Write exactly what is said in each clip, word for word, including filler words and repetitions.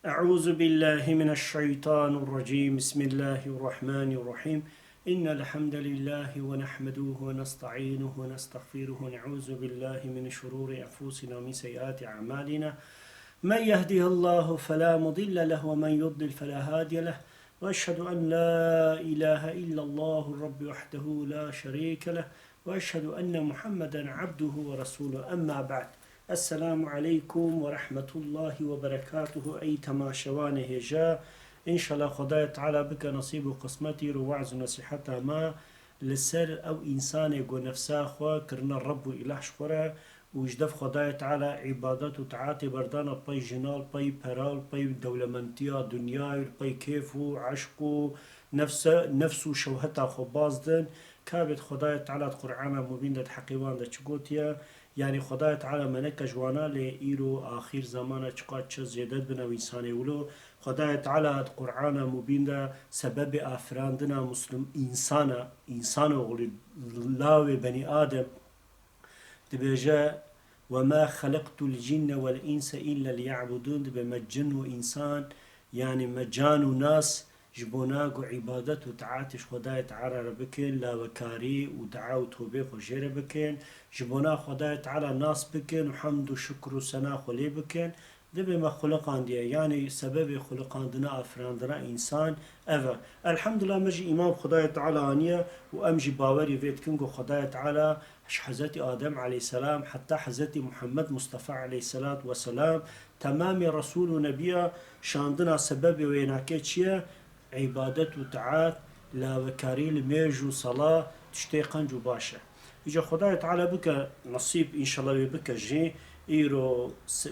أعوذ بالله من الشيطان الرجيم. بسم الله الرحمن الرحيم. إن الحمد لله ونحمده ونستعينه ونستغفره ونعوذ بالله من شرور أنفسنا ومن سيئات أعمالنا. من يهده الله فلا مضل له ومن يضلل فلا هادي له. وأشهد أن لا إله إلا الله الرب وحده لا شريك له. وأشهد أن محمدا عبده ورسوله. أما بعد. السلام عليكم ورحمة الله وبركاته. Ey temaşevanê hêja, înşallah Xwedayê Teala bike nesîb û qismetî ro we'z û nesîheta me li ser ew însanê ku nefsa xwe kirine Reb û îlah ji xwe re û ji dev Xwedayê Teala îbadet û taatê berdana pey jina, li pey pera, li pey dewlementiya dinyayê, li pey kêf û eşq û nefse, nefs û şewheta xwe baz din. Ka bêt Xwedayê Teala di Qur'ana Mubîn de di heqê wan de çi gotiye? Yanî Xwedayê Teala me neke ji wana lê îro axîr zamana çiqas çi zêde dibin ew însanê wilo. Xwedayê Teala di Qur'ana Mubîn de sebebê afirandina muslim, însana, însanoxlî, lawê benî Adem dibêje, "وما خلقت الجن والإنس إلا ليعبدون", dibê me cin û însan, yanî me can û nas ji bona ku îbadet û taatê ji Xwedayê Teala re bikin, lawekarî û dua û tobê xwe jê re bikin, ji bona Xwedayê Teala nas bikin û hemd û şikr û sena xwe lê bikin, dibê me xuliqandiye. Yanî sebebê xuliqandina, afirandina însan ev e. Elhamdulillah, me jî îman bi Xwedayê Teala aniye û em jî bawerî vê dikin ku Xwedayê Teala ji Hezretî Adem aleyhisselam heta Hezretî Muhammed Mustafa aleyhisselat vesselam, temamê Resul û Nebiya şandina sebebê wê nake çi ye? Îbadet û taat, lavekarî li mêj û sala, tiştê qenc û baş e. Îca Xwedayê Teala bike, nesîb înşallah wê bike jî, îro se-,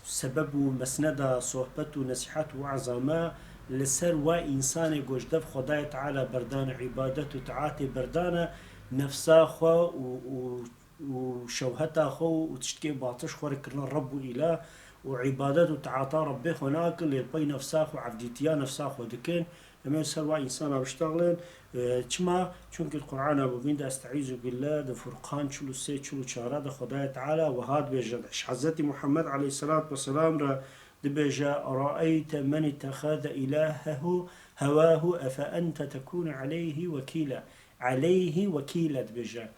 sebeb û mesneda sohbet û nesîhet û we'za me li ser wa însanê ku ji dev Xwedayê Teala berdane, îbadet û taatê berdane, nefsa xwe û, û, û şewheta xwe û tiştkê batil ji xwe re kirine Reb û îlah û îbadet û taata Rebbê xwe nakin, lê li pey nefsa xwe, evdîtiya nefsa xwe dikin. Em ê ser wa însana biştexlin. E, çima? Çunkî di Qur'ana Mubîn de, Estaizu billah, di Furqan çil û sê, çil û çar de Xwedayê Teala wiha dibêje, ji Hezretî Muhammed aleyhisselat vesselam re dibêje, "Eraeyte men ittexeze ilahehu hewahu efe ente tekûne aleyhi wekîla." Aleyhi wekîla dibêje.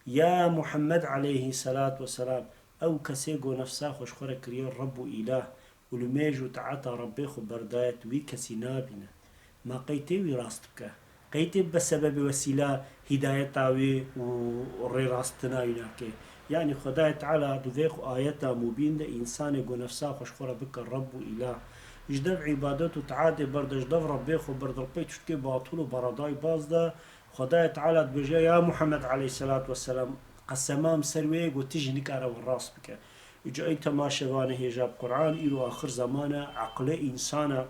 Ya Muhammed aleyhisselat vesselam, ew kesê ku nefsa xwe ji xwe re kiriye Reb û îlah, û li mêj û taeta Rebbê xwe berdaye, tu wî kesî nabîne. Ma qey tê wî rast bike? Qey tê bibe sebebê wesîla hîdayeta wî û rêrastina wî nake? Yanî Xwedayê Teala di vê xwe ayeta mubîn de însanê ku nefsa xwe ji xwe re bike Reb û îlah, ji dev îbadet û taetê berde, ji dev Rebbê xwe berde, li pey tiştkê batil û beredayî baz de, Xwedayê Teala dibêje, ya Muhammed aleyhisselat vesselam, qesema min ser wê ye ku tu jî nikare wî rast bike. Îca ey temaşevanê hêja bi Qur'an, îro axir zeman e, eqilê însana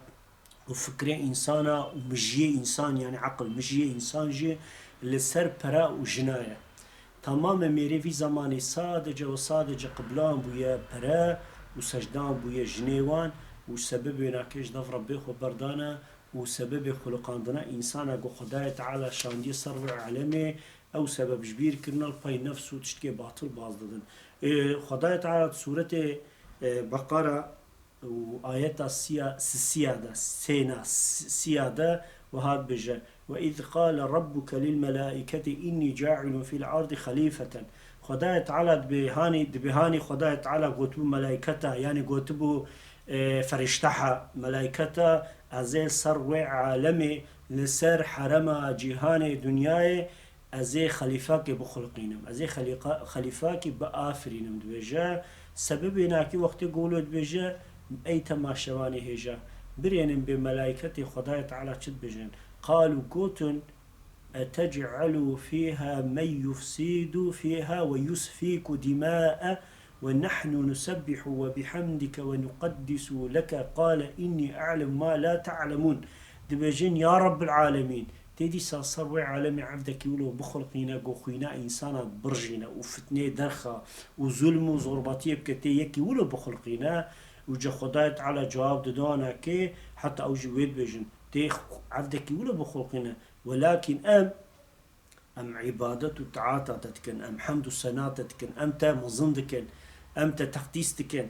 û fikrê însana û mijiyê însan, yanî eqil mijiyê însan jî li ser pere û jina ye. Tamamê mêrê vî zemanê sadece û sadece qiblan bûye pere û secdan bûye jinê wan û sebebê nake ji dev Rebbê xwe berdane û sebebê xuliqandina însana ku Xwedayê Teala şandiye ser rû alemê, ew sebeb ji bîr kirine, li pey nefs û tiştkê batil baz didin. Ê, Xwedayê Teala di sûretê, e, Beqara û ayeta siya, sisiya de, sêna, si-, siya de wiha dibêje, "Ve iz qale rabbuke lil melaiketi inni cailun fil ardi xalifeten." Xwedayê Teala dibê hanî, dibê hanî Xwedayê Teala gotibû melaiketa, yanî gotibû, e, ferişteha, melaiketa, ez ê ser wê alemê, li ser herema cîhanê, dinyayê, ez ê xelîfakê bixulqînim, ez ê xelîqa-, xelîfakê biafirînim, dibêje. Sebebê nakî wextê ku wilo dibêje, ey temaşevanê hêja, birênin bê melaîketê Xwedayê Teala çi dibêjin. Qalû, gotin, "Etec'elû fîha men yufsîdû fîha ve yusfîkû dimâe ve nahnu nusebbihu ve bihamdike ve nuqeddisu leke, qale innî a'lemu ma la ta'lemûn." Dibêjin, ya Rebbil Alemîn, tê dîsa ser wê alemê evdekî wilo bixulqîne, ku xwîna însana birjîne û fitnê derxa û zulm û zorbatiyê bike, tê yekî wilo bixulqîne? Û ca Xwedayê Teala cewab dide wana kê, heta ew jî wê dibêjin, tê evdekî wilo bixulqîne, welakîn em, em îbadet û taata te dikin, em hemd û sena te dikin, em te mezin dikin, em te teqdîs dikin.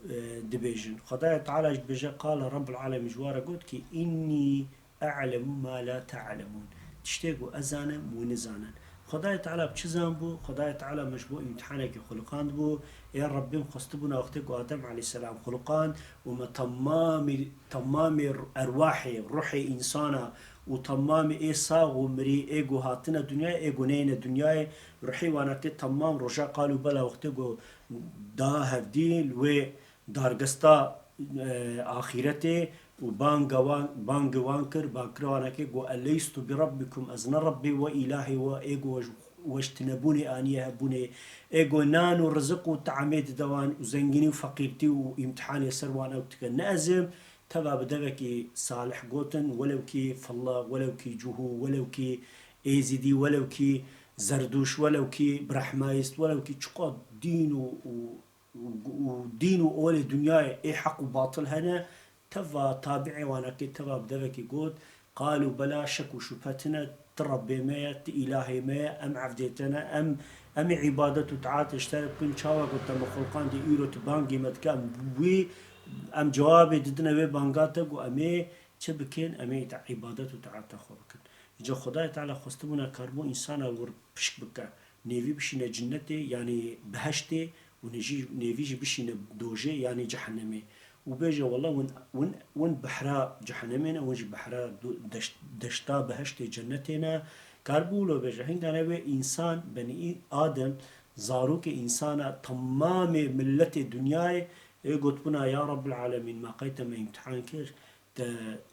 e, dibêjin. Xwedayê Teala jî dibêje, Qale Rabbul Alemîn, ji wan re got ki, Înnî e'lemu ma la te'lemûn. Tiştê ku ez zanim, wî nizanin. Xwedayê Teala bi çi zanbû? Xwedayê Teala me ji bo îmtihanekê xuliqandibû. Ê Rebbê, em xwestibûna wextê ku Adem aleyhisselam xuliqand û me temamî, temamê erwahê, ruhê însana û temamê ê sax û mirî, ê ku hatine dinyayê, ê ku neyne dinyayê, ruhê wanakê temam roja qal û bela wextê ku da hevdî li wê dargesta, e, axîretê û banga wan, bangê wan kir, bakira wanakê got, "Eleystu bi Rabbikum, ez ne Rebbê we, îlahê we, ê got we ji, we ji tinebûnê aniye hebûnê, ê got nan û riziq û teamê dide wan û zengînî û feqîrtî û îmtihanê ser wan ew dike, ne ez im." Teva bi devekî salih gotin, welew kî filla, welew kî cuhû, welew kî êzîdî, welew kî zerdûş, welew kî brehmayîst, welew kî çiqas dîn û, û û, û dîn û olê dinyayê ê heq û batil hene, teva tabi'ê wanakê teva bi devekî got, Qalu bela, şek û şubhe tine, ti Rebbê me ye, ti îlahê me ye, em evdê te ne, em, em ê îbadet û taatê ji te re bikin, çawa ku te me xulqandî, îro tu bangî me dike, em wî, em cewabê didine wê banga te ku em ê çi bikin, em ê îbadet û taata xwe bikin. Îca Xwedayê Teala xwestibûna karibû însana wir pişk bike, nêvî bişîne cinnetê, yanî biheştê, û nêjî-, nêvî jî bişîne dojê, yanî cehennemê. Û bêje, Wela win, win, win behra cehennemê ne, win jî behra do-, deşt-, deşta biheştê cennetê ne. Karibû wilo bêje, hingane wê însan, benî Adem, zarokê însana, temamê milletê dinyayê, ê gotbûna, Ya Rabbul Alemîn, ma qey te me îmtihan kir? Te,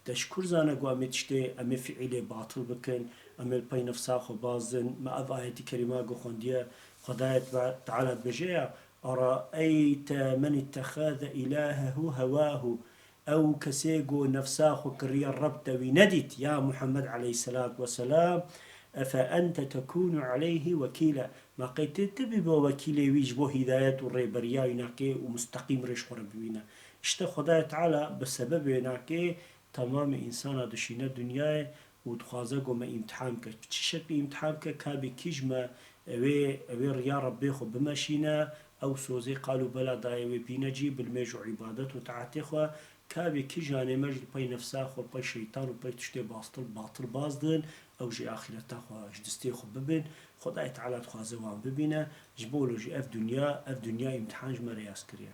te ji kur zane ku em ê tiştê, em ê fiîlê batil bikin, em ê li pey nefsa xwe bazdin? Me ev ayetî kerîma ku xwendiye, Xwedayê Te-, Teala dibêje ya, "Eraeyte men ittexaze îlahehu hewahu." Ew kesê ku nefsa xwe kiriye Reb, te wî nedît, ya Muhammed aleyhisselatu vesselam, "Efe ente tekûnu aleyhi wekîle." Ma qey tu, tu bî bo wekîlê wî ji bo hîdayet û rêberiya wî nakê û musteqîm rê ji xwe re bibîne? Îşte Xwedayê Teala bi sebebê wê nakê temamê însana dişîne dinyayê û dixwaze ku me îmtihan bike. Bi çi şeklî îmtihan bike? Ka bê kî ji me ewê, ewê riya Rebbê xwe bimeşîne, ew sozê qal û bela dayê wê bîne cî, bi limêj û îbadet û taetê xwe, ka bê kîjanê me ji li pey nefsa xwe, li pey şeytan û pey tiştê bastil, batil bazdin, ew jî axireta xwe ji destê xwe bibin. Xwedayê Teala dixwaze wan bibîne, ji bo wilo jî ev dinya, ev dinya îmtihan ji me re yaz kiriye.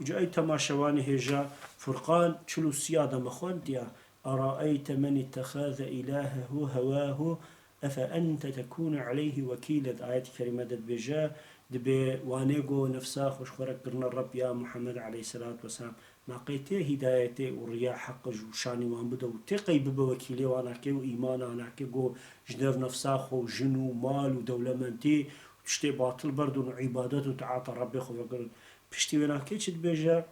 Îca ey temaşevanê hêja, Furqan çil û sê ya de me xwendiya, "Eraeyte men ittexaze îlahehu hewahu, efe ente tekûnu aleyhi wekîle." Di ayetî kerîme de dibêje, dibê wanê ku nefsa xwe ji xwe re kirine Reb, ya Muhammed aleyhisselatu vesselam, ma qey tê hîdayetê û riya heq ji şanî wan bide û tê qey bibe wekîlê wan nake û îmana nake ku ji nev nefsa xwe û jin û mal û dewlemendî û tiştê batil berdin û îbadet û taata Rebbê xwe vekirin? Piştî wê nakê çi dibêje?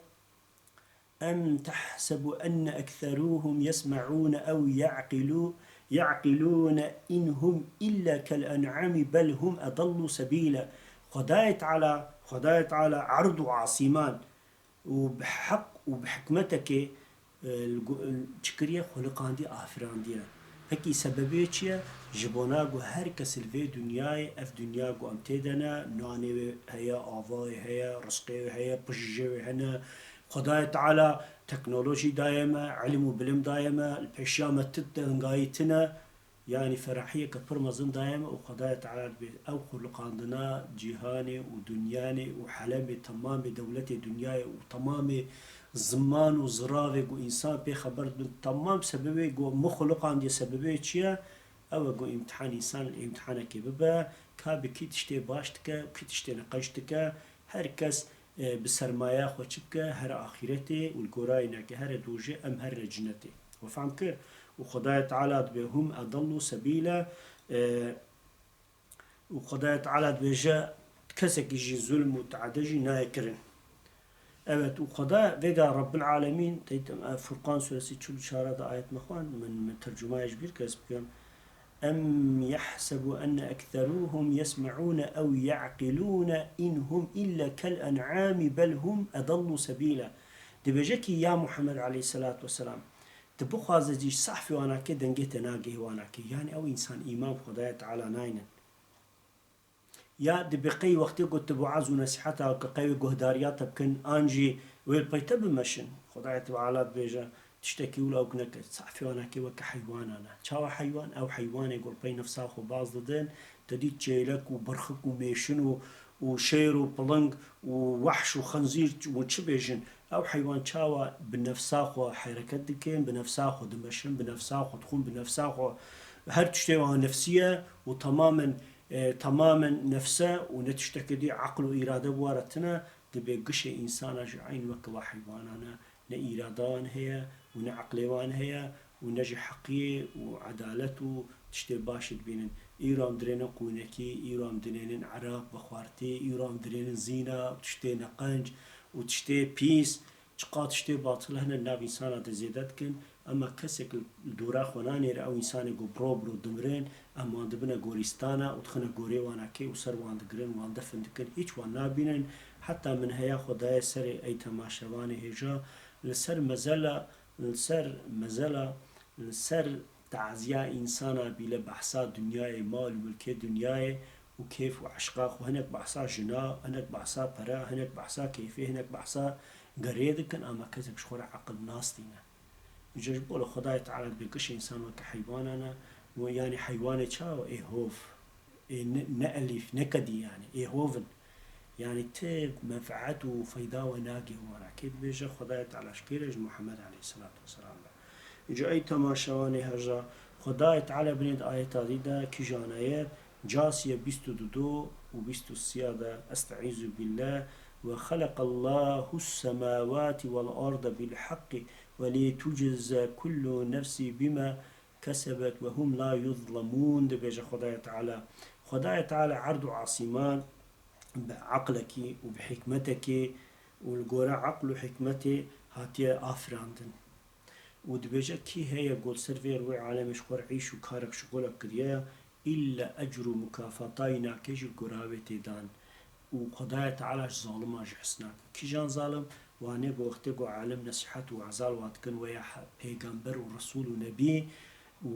Em tehsebu enne ekseruhum yesme'ûne ew ya'qilû-, ya'qilûne in hum illa kel en'ami bel hum edallu sebîle. Xwedayê Teala, Xwedayê Teala erd û asîman û bi heq û bi hikmetekê, e, li go-, çi kiriye? Xuliqandiye, afirandiye. Pekî sebebê çi ye? Ji bona ku her kes li vê dinyayê, ev dinya ku em tê de ne, nanê wê heye, avayê heye, rizqê wê heye, pijijê wê hene. Xwedayê Teala teknolojî daye me, ilim û bilim daye me, li pêşiya me ti dengayî tine. Yanî ferahiyeke pir mezin daye me û Xwedayê Teala dibê ew xuliqandina cîhanê û dunyanê û helemê temamê dewletê dinyayê û temamê ziman û ziravê ku însan pê xeber dibin, temam sebebê ku min xuliqandiye sebebê çi ye? Ew e ku îmtihan însan li îmtihanekê bibe, ka bi kî tiştê baş dike û kî tiştê neqeş dike, her kes e, bi sermaya xwe çi bike, here axîretê û li gorayê neke here dojê, em herine cinetê. We fehm kir? Û Xwedayê Teala dibê hum edallu sebîle, e, û Xwedayê Teala dibêje, kesekî jî zulm û teade jî nayê kirin. Evet, û Xweda vêga Rebbil Alemîn, teyt, e, Furqan suresi çil û çar de ayet me xwend, min, min tercumaya ji bîr kes bikim. Em yehsebu enne ekseruhum yesme'ûne ew ya'qilûne in hum illa kel en'ami bel hum edallu sebîla. Dibêje ki ya Muhammed aleyhisselatu vesselam, tu bixwaze jî sahfê wanakê dengê te nagihê wanakê. Yani ew însan îman bi Xwedaya Teala naynin. Ya dibê qey wextê ku tu waaz û nesîheta ku qey wê guhdariya te bikin, an jî Wê li pey te bimeşin. Xwedayê Teala dibêje, tiştekî wilo ewk neke. Safê wan nake weke heywanan e. Çawa heywan? Ew heywanê ku li pey nefsa xwe baz didin, te dît çêlek û birxik û mêşin û, û şêr û piling û wehş û xenzîr û çi bêjin. Ew heywan çawa bi nefsa xwe hereket dikin, bi nefsa xwe dimeşin, bi nefsa xwe dixwin, bi nefsa xwe her tiştê wan nefsî ye û tamamen, e, tamamen nefse û ne tiştekê dî eql û îrade bi wa re tine, dibê gişê însana jî eyn weke wa heywanan e. Ne îrada wan heye û ne eqlê wan heye û ne jî heqiyê û edalet û tiştê baş dibînin. Îro em dirênin qûnekî, îro em dirênin eraq, vexwartî, îro em dirênin zîna û tiştê neqenc û tiştê pîs. Çiqas tiştê batil hene di nav însana de zêde dikin, ema kesek li dora xwe nanêre ew însanê ku biro biro dimirin, em wan dibine gorîstana û dixine gorê wana kê û ser wan digirin, wan defin dikin, hîç wan nabînin. Heta min heya xwe daye serê ey temaşevanê hêja, li ser mezela, li ser mezela, li ser taziya însana bîle behsa dinyayê, mal û milkê dinyayê û kêf û eşqa xwe, hinek behsa jina, hinek behsa pere, hinek behsa keyfê, hinek behsa gerê dikin, ama kesek ji xwe re eqil nastîne. Îca ji bo li Xwedayê Teala dibê gişê însan weke heywanan e, û yanî heywanê çawa? Ê hov, ê ne, ne elîf, ne kedî yanî, ê hov in. Yanî ti menfeet û feyda we nagê wan re. Kê dibêje Xwedayê Teala ji kê re? Ji Muhammed aleyhisselatu vesselam re. Îca ey temaşevanê hêja, Xwedayê Teala binê di ayeta dî de kîjan e? Casiye bîst û du û bîst û sê de, Estaizu billah, ve xeleqallahu semawati vel arde bil haqqi ve li tujze kullu nefsi bima kesebet ve hum la yuzlemun, dibêje Xwedayê Teala. Xwedayê Teala erd û asîman bi eqlekî û bi hikmetekê û li gore eql û hikmetê hatiye afirandin. Û dibêje, kî heye ku li ser vê rûyê alemê ji xwe re îş û karek şixulek kiriye, îlle ecr û mukafata wî nake jî li gora wê tê dan. Û Xwedayê Teala ji zaliman jî hez nake. Kîjan zalim? Wanê ku wextê ku alim nesîhet û weza li wan dikin, weya he-, pêgamber û resûl û nebî û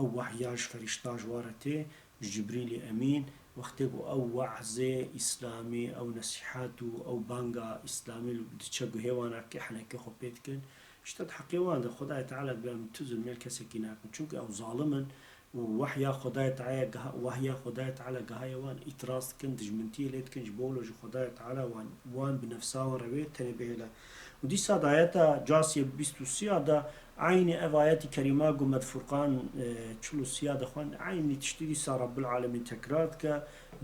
ew wehya ji ferîşta ji wan re tê, ji Cibrîlî Emîn, wextê ku ew we'zê îslamî, ew nesîhet û ew banga îslamî diçe guhê wan re kê henekê xwe pê dikin, ji te di heqê wan de Xwedayê Teala dibê em tu zulmê li kesekî nakin. Çunku ew zalim in û wehya Xwedayê Teala geha-, wehya Xwedayê Teala gehaye wan, îtiraz dikin, dijmintiyê lê dikin, ji bo wilo jî Xwedayê Teala wan, wan bi nefsa wan re wê tenê bihêle. Û dîsa di ayeta Casiyê bîst û sê de eynî ev ayetî kerîma ku me di Furqan, e, çil û sê de xwend, eynî tiştî dîsa Rabbul Alemîn tekrar dike,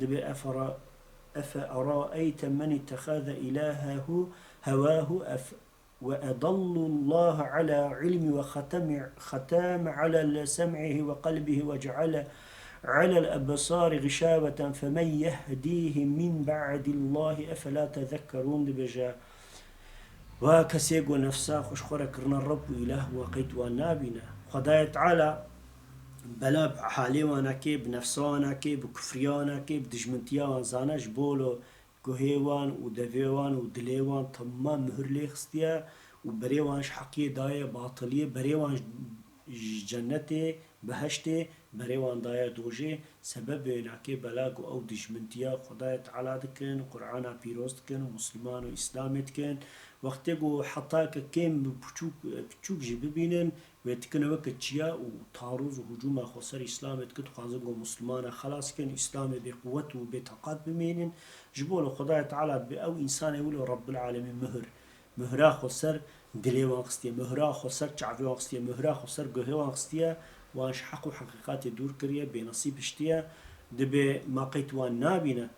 dibê efera-, efe eraeyte men îttehaze îlahehu hewahu ef-, ve edallahu Allah ala ilmi ve xeteme, xeteme ala sem'ihi ve kalbihi ve ceale alel ebsari gışaveten femen yehdihi min ba'dillahi efela tezekkerun, dibêje, wa kesê ku nefsa xwe ji xwe re kirine Reb û Îlah, wa qey tu wan nabîne. Xwedayê Teala bela bi halê wan nake, bi nefsa wan nake, bi kufriya wan nake, bi dijmintiya wan zane, ji bo lo guhê wan û devê wan û dilê wan temam muhir lê xistiye û berê wan ji heqiyê daye batiliyê, berê wan ji, ji cennetê, beheştê, berê wan daye dojê. Sebebê nake bela ku ew dijmintiya Xwedayê Teala dikin, Qur'ana pîroz dikin, Musliman û Îslamê dikin. Wextê ku heta ke kêm bi piçûk, piçûk jî bibînin, wê dikin weke çiya û tarûz û hicûma xwe ser Îslamê dikin, dixwazin ku Muslimana xelas bikin, Îslamê bêquwet û bêteqat bimînin. Ji bo li Xwedayê Teala dibê ew însanê wilo Rabbil Alemîn mihir, mihra xwe ser dilê wan xistiye, mihra xwe ser çavê wan xistiye, mihra xwe ser guhê wan xistiye, wan ji heq û heqîqatê dûr kiriye, bênesîb hiştiye, dibê ma qey tu wan nabîne?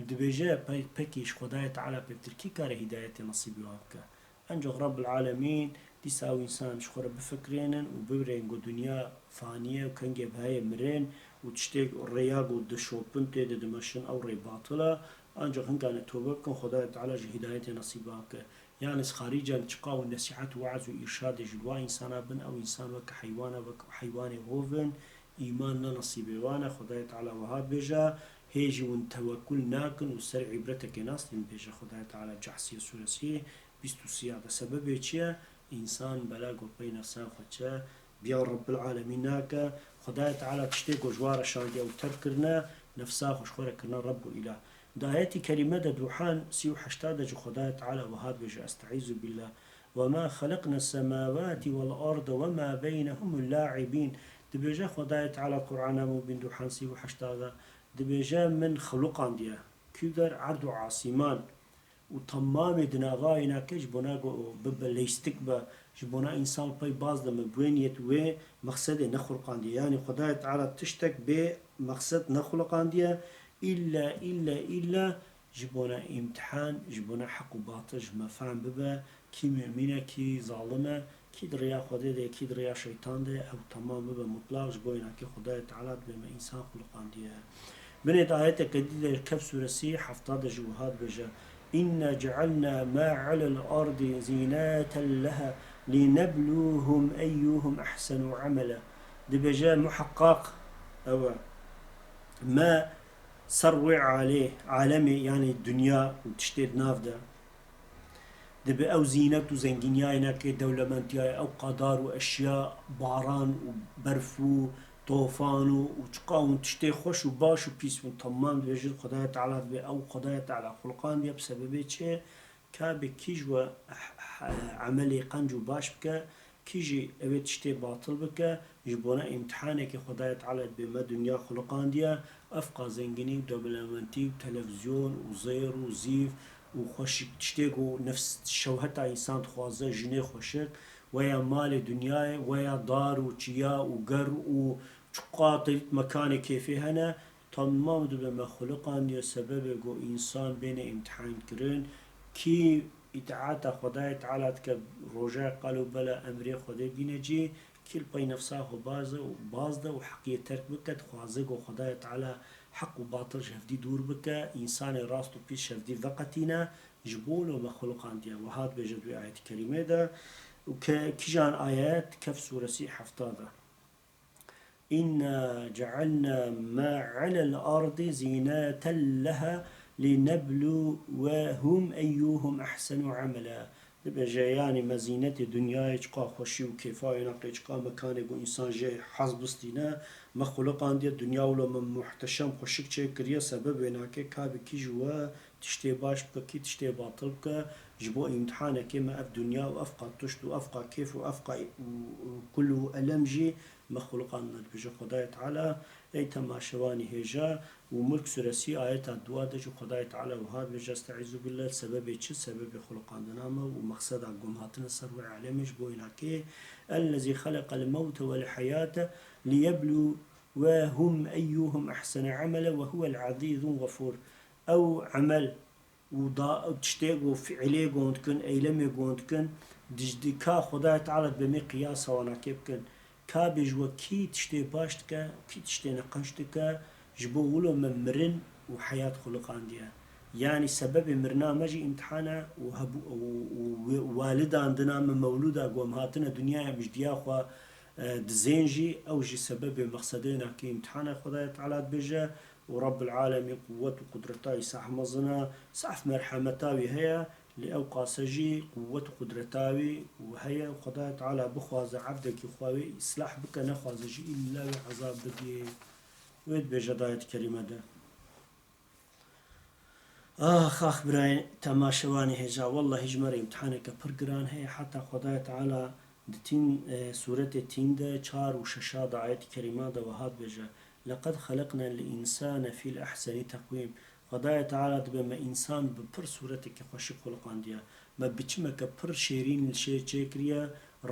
Dibêje, pe-, pekî ji Xwedayê Teala pêvtir kî kare hîdayetê nesîbî wan bike? Encax Rabbul Alemîn dîsa ew însan ji xwe re bifikirênin û bibirên ku dinya fanî ye û kengê bi heyê mirin û tiştê rêya ku dişopin tê de dimeşin ew rê batil e. Encax hinkane tobe bikin, Xwedayê Teala ji hîdayetê nesîb wan bike. Yanî xarîcen çiqa û nesîhet û we'z û îrşadê ji li wa însana bin, ew însan weke heywan e, weke heywanê hov in, îman ne nesîbê wan e, Xwedayê Teala wiha dibêje, hê jî hûn tewekul nakin û ser îbretekê nastin, dibêje Xwedayê Teala Casiye sûresî bîst û sê de. Sebebê çi ye? Însan bela ku pey nefsa xwe çe, biya Rabbil Alemîn nake, Xwedayê Teala tiştê ku ji wan re şandiye û terk kirine, nefsa xwe ji xwe re kirine Reb û Îlah. Di ayetî kerîme de Duhan sî û heşta de jî Xwedayê Teala wiha dibêje, Estaizu billah, "Ve ma xeleqne semawati vel arde ve ma beynehum la'ibîn." Dibêje Xwedayê Teala Qur'ana Mubîn Duhan sî û heşta de, dibêje, Min xuluqandiye. Kî der erd û asîman û temamê di nava wêna ke ji bona ku bibe leyistik be, ji bona însan pey baz de me bi wê niyet wê mexsedê nexuliqandiye. Yanî Xwedayê Teala tiştek bê mexsed nexuliqandiye. Îlle, îlle, îlle ji bona îmtihan, ji bona heq û batil ji me fehm bibe, kî mumîn e, kî zalim e, kî di rêya Xwedê de ye, kî di rêya şeytan de ye, ew temam bibe mutlaq, ji bo wêna ke Xwedayê Teala dibê me însan xuliqandiye. Binê di ayeteke dî de Kehf sûresî hefta de jî wiha dibêje, "Inna cealna ma alel ardi zîneten leha linebluhum eyyuhum ehsenu amela." Dibêje, muheqqaq ew e, me ser wê alê, alemê, yanî dinya û tiştê di nav de, dibe ew zînet û zengîniyayê neke, dewlemendiyayê, ew qadar û eşya, baran û berf û tofan û, û çiqa hûn tiştê xweş û baş û pîs hûn temam dibêjin, Xwedayê Teala dibe ew Xwedayê Teala xuliqandiye bi sebebê çi? Ka bi kî ji we emelê qenc û baş bike, kî jî ew ê tiştê batil bike, ji bona îmtihanekê Xwedayê Teala dibê me dinya xuliqandiye, evqa zengînî û dewlemendî û televîzyon û zêr û zîv û xweşik, tiştê ku nefs şewheta însan dixwaze, jinê xweşik, weya malê dinyayê, weya dar û çiya û ger û çiqa te dît mekanê kêfê hene, Temam dibe me xuliqandiye sebebê ku însan bêne îmtihan kirin. Kî îtaeta Xwedayê Teala dike, rojayê qalo bela emrê Xwedê bîne cî, kî li pey nefsa xwe baz e û baz de û heqiyê terk bike, dixwaze ku Xwedayê Teala heq û batil ji hevdî dûr bike, însanê rast û pîs ji hevdî veqetîne, ji bo wilo me xuliqandiye. Wiha dibêje di wê ayetî kerîmê de û ke kîjan ayet? Kehf sûresî hefta de. "Inna cealna ma alel ardi zîneten leha linebluwehum eyyuhum ehsenu amela." Dibêje, yanî me zînetê dinyayê, çiqa xweşî û kêfa wêna qê, çiqa mekanê ku însan jê hez bistîne, me xuliqandiye, dinya wilo me muhteşem xweşik çêkiriye, sebeb wêna ke ka bi kî ji we tiştê baş bike, kî tiştê batil bike, ji bo îmtihanekê me ev dinya û evqa tişt û evqa kêf û evqa û, û kul û elem jî me xuliqandine, dibêje Xwedayê Teala. Ey temaşevanî hêja, û Mulk sûresî ayeta duwa de jî Xwedayê Teala wiha dibêje, Estaizu billah, sebebê çi? Sebebê xuliqandina me û mexseda gom hatine ser wê alemê ji bo wêna kê, "Ellezî xeleqel mewte wel heyate liyebluwehum eyyuhum ehsene amele ve huwel azîzul gafûr." Ew emel û da, tiştê ku fiilê gon dikin, eylemê gon dikin, dij-, di ka Xwedayê Teala dibê me qiyasa wanakê bikin. Ka bê ji we kî tiştê baş dike, kî tiştê neqenc dike, ji bo wilo me mirin û heyat xuliqandiye. Yanî sebebê mirina me jî îmtihan e û hebû-, û, û wê-, walidandina me mewlûda ku em hatine dinyayê em ji diya xwe, e, dizên jî, ew jî sebebê mexsedê nakê îmtihan e, Xwedayê Teala dibêje. û Rabbul Alemîn quwwet û qudreta wî saf mezin e, saf merhemeta wî heye, lê ew qase jî quwwet û qudreta wî heye. Xwedayê Teala bixwaze ebdekî xwe wê îslah bike, nexwaze jî îlla wê ezab bidiyê. Wê dibêje di ayet kerîme de. Ax, ax, birayê temaşevanê hêja, wellahî ji me re îmtihaneke pir giran heye. Heta Xwedayê Teala di tîn, e, sûretê Tîn de çar û şeşa de ayetî kerîma de wiha dibêje, "Leqed xeleqnel însane fî ehsenî teqwîm." Xwedayê Teala dibê me însan bi pir sûretekî xweşik xuliqandiye. Me biçimeke pir şêrîn li şêr çêkiriye,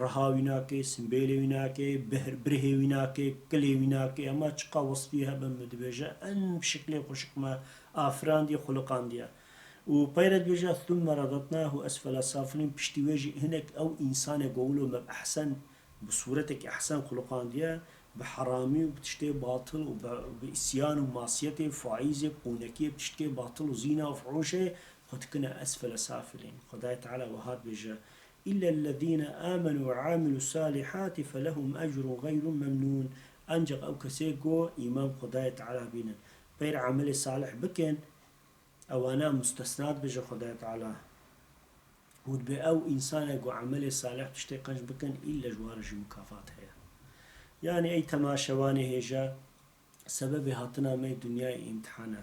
riha wî nake, simbêlê wî nake, bihr-, birihê wî nake, kilê wî nake, hema çiqa wesfî hebe me dibêje, en bi şiklê xweşik me afirandiye, xuliqandiye. Û peyre dibêje, "Thumme radadnahu esfele safilîn", piştî wê jî hinek ew însanê ku wilo me bi ehsen, bi sûretekî ehsen xuliqandiye, bi heramî û bi tiştê batil û bi, bi îsyan û masiyetê, faîzê, qûnekiyê, bi tiştê batil û zîna û fuhûşê xwe dikine esfele safilîn. Xwedayê Teala wiha dibêje, "Îllellezîne âmenû ve amilus salihâti felehum ecrun gayru memnûn." Ancaq ew kesê ku îman Xwedayê Teala bînin, peyr emelê salih bikin, ewana mustesna dibêje Xwedayê Teala. Û dibê ew însanê ku emelê salih tiştê qenc bikin, îlle ji wan re jî mukafat heye. Yanî ey temaşevanê hêja, sebebê hatina me dinyayê îmtihan e.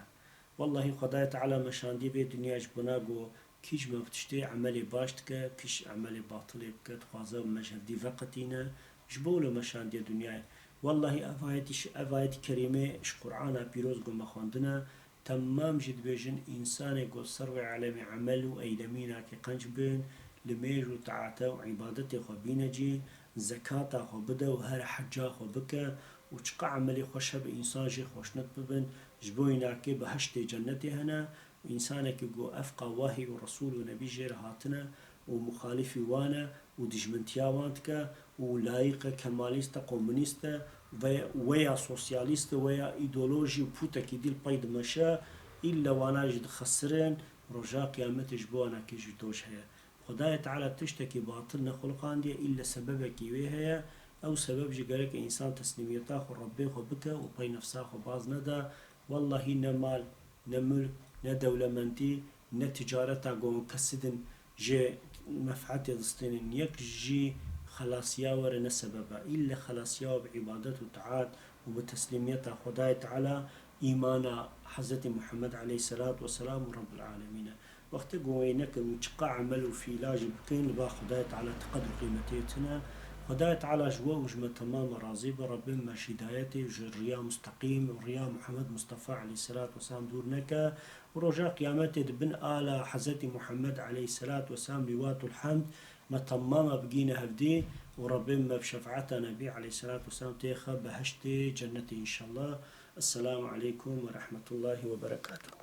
Wellahî Xwedayê Teala me şandiye vê dinyayê ji bona ku kî ji me bi tiştê emelê baş dike, kî ji emelê batilê bike, dixwaze me ji hevdî veqetîne, ji bo wilo me şandiye dinyayê. Wellahî ev ayetî, ev ayetî kerîmê ji Qur'ana pîroz ku me xwendine, temam jî dibêjin, însanê ku ser wê alemê emel û eylemî nakê qenc bin, li mêj û taate û îbadetê xwe bîne cî, zekata xwe bide û her hecca xwe bike û çiqa emelê xweş hebe însan jê xweşnut bibin, ji bo wî nakê behiştê cennetê hene û însanekî ku efqa wahî û resûl û nebî jê re hatine û muxalifî wan e û dijmintiya wan dike û layîq e, kemalîst e, komunîst e, ve-, weya sosyalîst e, weya îdeolojî û pûtekî dî li pey dimeşe, îlle wana jî dixesirin, roja qiyametê ji bo wana kê jî doj heye. Xwedayê Teala tiştekî batil nexuliqandiye, îlle sebebekî wê heye. Ew sebeb jî gerek e însan teslîmiyeta xwe Rebbê xwe bike û pey nefsa xwe baz neda. Wellahî ne mal, ne mulk, ne dewlemendî, ne ticareta ku hûn kesidin jê mef'etê distînin. Yek jî xelasiya we re ne sebeb e. Îlle xelasiya we bi îbadet û taat û bi teslîmiyeta Xwedayê Teala, îmana Hezretî Muhammed aleyhisselatu vesselam û Rabbil Alemîn e. Wextê ku wê nekin û çiqa emel û fiîla jî bikin, li ba Xwedayê Teala ti qedr û qîmetê tune. Xwedayê Teala ji we û ji me temam razî be. Rebbê me ji hîdayetê û ji riya musteqîm û riya Muhammed Mustafa aleyhisselatu vesselam dûr neke û roja qiyametê di bin ala Hezretî Muhammed aleyhisselatu vesselam lîwatul hemd me temama bigîne hevdî û Rebbê me bi şefaeta Nebî aleyhisselatu vesselam têxe behiştê cennetê înşallah. Esselamu aleykum ve rahmetullahi ve berekatuhu.